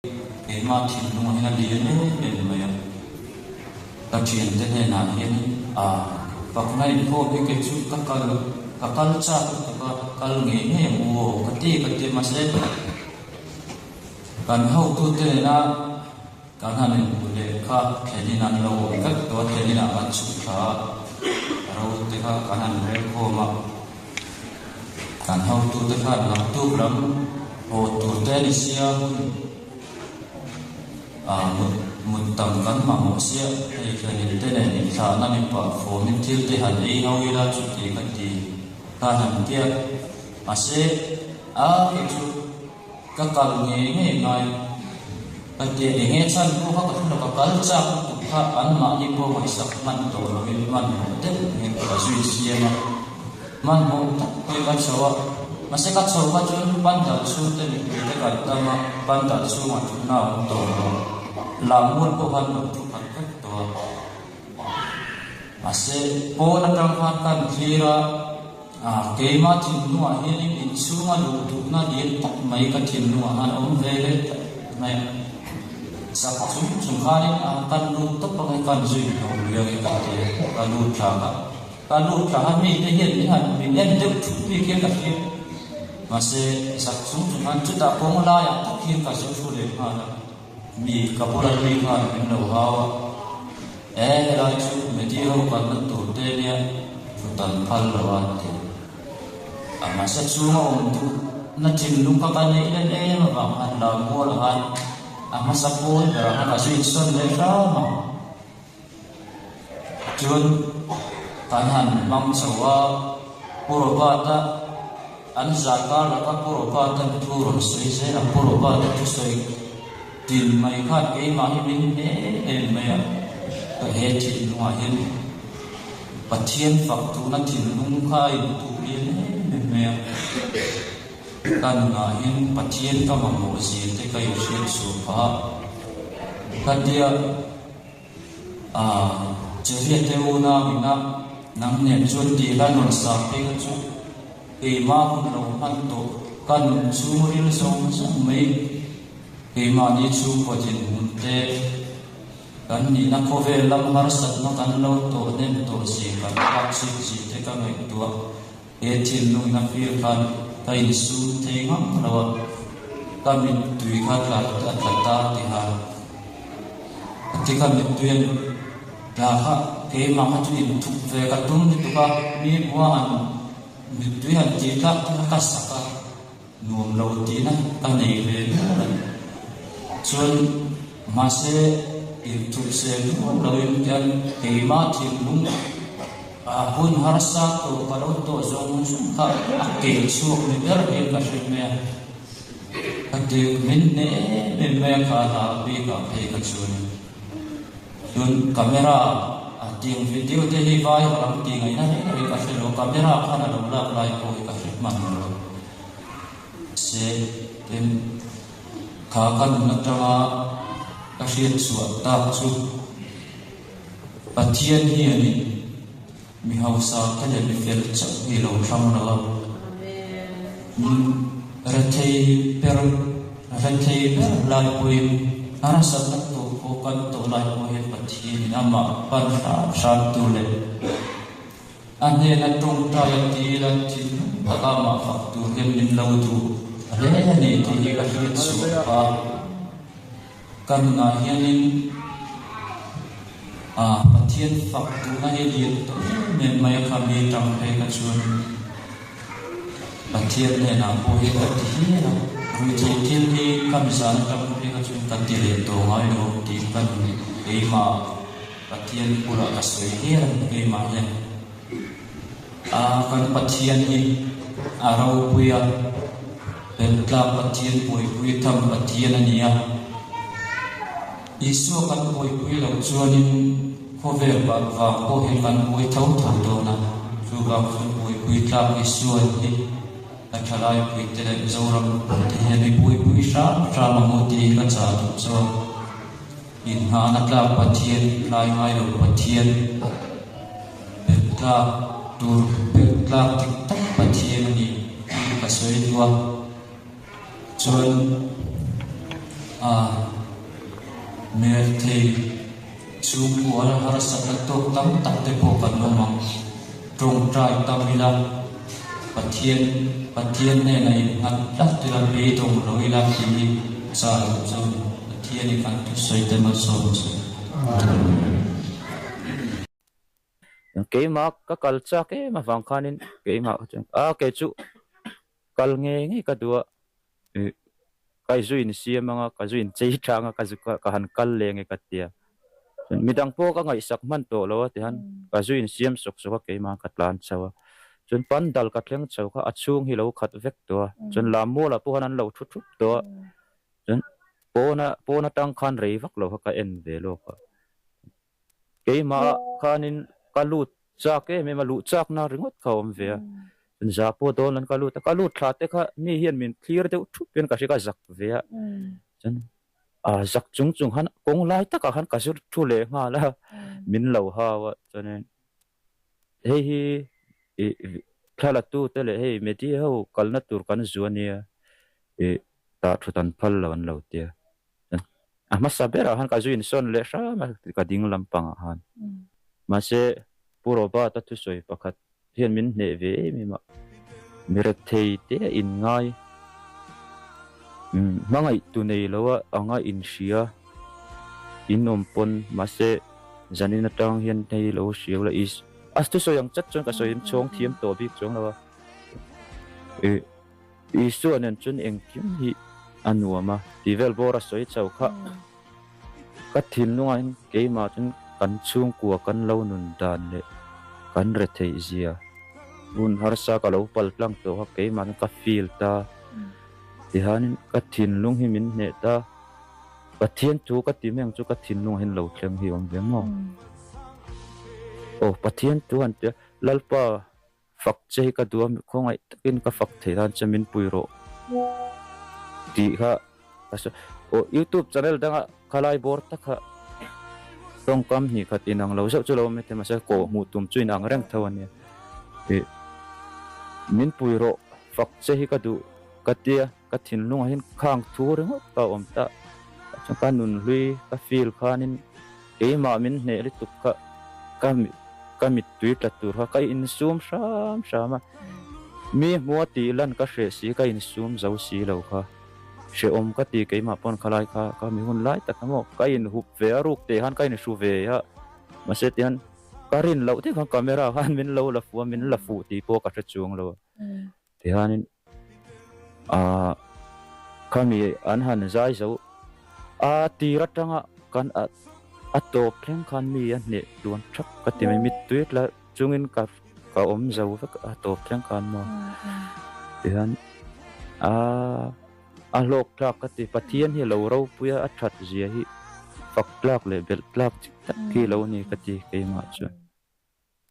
Keimah thinlungah hian a lian em em mai a, ka thiante hnenah hian a fakna inkhawm hi kei chu ka kal ka kal chak lutuk a, kal ngei ngei ang u aw ka ti ka ti mahse kan hotute nena kan han inhmu leh kha thlenin an lo awm vek tawh a, thlenin ah kan chhuk thla a, ro te kha kan han rel khawm a. Kan hotute khan naktuk lam haw tur te ni sia hun ah mut mut tam kan mamawh sia hei thlenin te nen inthlahna ni pah fawmin thil te han ei ho ila chuti ka ti khan han tia mahse a kei chu Ka kal ngei ngei ngai ka tia eng nge chhan pawh kha ka hre lo, ka kal chak lutuk kha anmahni pawh ngaihsak hman tawh lovin hmanhmawh deuh hian ka zui siam a, hmanhmawh tak pawhin ka chho a, mahse ka chho kha chuan pandal chhungte mipui te kan tam a, pandal chhungah thutna a awm tawh lo, lammual pawh khan lo thu khat vek tawh a, mahse pawn atang khan kan thlir a. A, keimah thinlungah hianin inchhunga luh duhna lian tak mai ka thinlungah khan a awm ve leh tlat mai a. Zak chung chung khanin a kan lut tawp ang e, kan zui hlawm riau e ka ti a, ka lut thlak a. Ka lut thlak a, mite hian min han min en deuh thut bik hian ka hria. Mahse, zak chung chung khan chutah kawng laiah tak hian ka zu thu leh nghal a. Mi ka bula mi khan min lo hau a, E helai chu Medi ho kalna tur te nia thutan phal lo a ti. A hmasa chhunga awm duh na thinlung kha ka neih let em avang khan lau mual a khan a hmasa pawl berah khan a zui sawn leh hram a. Chuan kan han hmang chho a, Pu Robert-a an zai kar laka Pu Robert-a thu rawn sawi zel a, Pu Robert-a thusawi tin mai khan keimah hi min hne em mai a, ka he thinlungah hian Pathian fak tuna thinlung kha a intuh lian em em mai a, ka nunah hian Pathian ka mamawh zia te ka inhriat chhuah phah a, ka tia. Aaa, Chevia te unau ina nang nen chuan tih la rawn sa phei kha chu keimah hun lo hman tawh ka nun chhung ril zawng zawng mai. Keimahni chhungkaw dinhmun te kan nihna khawvel lam harsatna kan lo tawh hnem tawh zia kan phak chik zia te ka ngaihtuah. He thinlungna fir khan ka insum thei ngam lo a, ka mittui kha tla a tla ta tiha a ti kha mittui a tla kha keimah kha chu inthup ve ka tum lutuk a, mi hmua han mittui han tih tlak te kha ka sak a, nuam lo tihna ka nei ve nual a ni. Chuan mahse inthup sel nual loin hian keimah thinlung A hun harsa tawh ka lo tawh zawng zawng kha a kel chhuak ni ber hian ka hre mai a, ka tir min hne em em mai a kha a hlau bik ah phei ka chuan chuan camera a tiang video te hi vai ho lam tih ngaihna reng reng ka hre lo, camera khan a lo lak lai pawh hi ka hre hman lo se tin kha ka nun atanga ka hriat chhuah tak chu. Pathian hianin mi hausa te leh mi fel chauh hi lo thlang lo a, rethei ber rethei ber lai pawhin harsatna tawh pawh kan tawh lai pawh hian Pathianin amah pan hram hram tur leh a hnena tawngtai a dil a thinlung taka amah fak tur hian min lo duh hle a ni tih hi ka hriat chhuah a. Ka nunah hianin ah Pathian fak duhna hi lian tawh em em mai a kha mi tang phei kha chuan Pathian hnenah pawh hi ka ti hial a, ruihtheih thil hi ka mizan atang phei kha chuan ka ti leh tawh ngai lo tih ka nun keimah Pathian bulah ka sawi hial a ni keimah hian. A kan Pathian hi a ropui a, Beltlak Pathian buaipui tham Pathian a ni a. Isua kan buaipui loh chuanin khawvel vang vang pawh hi kan buai tho tho dawn a, chuvang chuan buaipui tlak Isua hi ka thalai puite leh Zoram te hian i buaipui hram hram ang u tih ka chah duh chuan Inngahna tlak Pathian, tlai ngai lo Pathian, belh tlak tur belh tlak dik tak Pathian a ni tih ka sawi duh a. Chuan A Merthei chhungkua la harsatna tawk tam tak te pawh kan awm ang. Tawngtai tam ila, Pathian Pathian hnenah innghat tlat ila, beidawng lo ila tih hi chah loh chu Pathianin kan thusawi te malsawm che. Keimah ka kal chak em avang khanin keimah ka chuan a kei chu kal ngei ngei ka duh a ih ka zu insiam anga ka zu inchei tha anga ka zu ka han kal leh nge ka tia chuan midang pawh ka ngaihsak hman tawh lo a tihian ka zu insiam sawk sawk a keimah ka tlan chho a chuan pandal ka thleng chho kha a chhung hi lo khat vek tawh a chuan lam mualah pawh khan an lo thu thup tawh a chuan pawna pawn atang khan rei vak lo kha ka en ve lawk a. Keimah khanin ka lut chak em em a, luh chakna ringawt kha a awm ve a. Chuan za pawh dawn an ka lut a, ka lut thla te kha mi hian min thlir deuh thup hian ka hria ka zak ve a. Chuan ah zak chung chung khan kawng lai takah khan ka zir thu leh nghal a, min lo hau a. Chuanin hei hi ih thla la tu te leh hei media ho kalna tur kan zu ania ih tah thut an phal lo an lo tia. A hmasa berah khan ka zu insawn leh hram a, ka ding lampangah khan. Mahse, Pu Robert-a thusawi pakhat hian min hneh ve em em a, mi rethei te a inngai, hmangaihtu nei lo a anga inhria, in awm pawn, mahse, zanin atang hian hei lo hriau la, is a thusawi ang chat chuan ka sawi chhawng thiam tawh bik chuang lo a. Isua nen chuan engkim hi a nuam a, tih vel bawr a sawi chau kha. Ka thinlungah hian keimah chuan kan chhungkua kan lo nun dan leh kan retheih zia hun harsa ka lo pal tlang tawh kha keimah chuan ka feel ta. Tihianin ka thinlung hi min hneh ta. Pathian thu ka ti mai ang chu ka thinlungah hian lo thleng hi awm ve maw? Aw Pathian thu han tia Lalpa. Fak che hi ka duh a, khawngaih takin ka fak theih nan che min pui rawh tih kha ka sawi. Aw youtube channel danga khalai bawr tak kha tawngkam hnih khat inang lo zeuh chu lo awm maithei mahse kawh hmuh tum chu inang reng tho a nia. Ih min pui rawh fak che hi ka duh ka tia ka thinlungah hian khang thu ringawt ka awm ta. Chuan ka nunhlui ka feel khanin Keimah min hneh lutuk kha ka ka mittui tla tur kha ka insum hram hram a, mi hmua tih lan ka hreh si ka insum zo si lo kha hrehawm ka ti keimah pawn khalai kha ka mi hun lai tak emaw ka inhup ve a ruk teh khan ka inhru ve a mahse tihian ka rin loh deuh khan camera khan min lo la fuh a min la fuh tih pawh ka hre chuang lo a tihianin Ahh khami an han zai zo a tir atanga kan a a tawp thleng khan mi a hneh tluan thak ka ti mai mittui tla chungin ka ka awm zo vek a tawp thleng khan maw tihian ahh a hlawk tlak ka ti Pathian hi lo ropui a a that zia hi fak tlak leh belh tlak chi tak hi lo ni ka ti keimah chuan.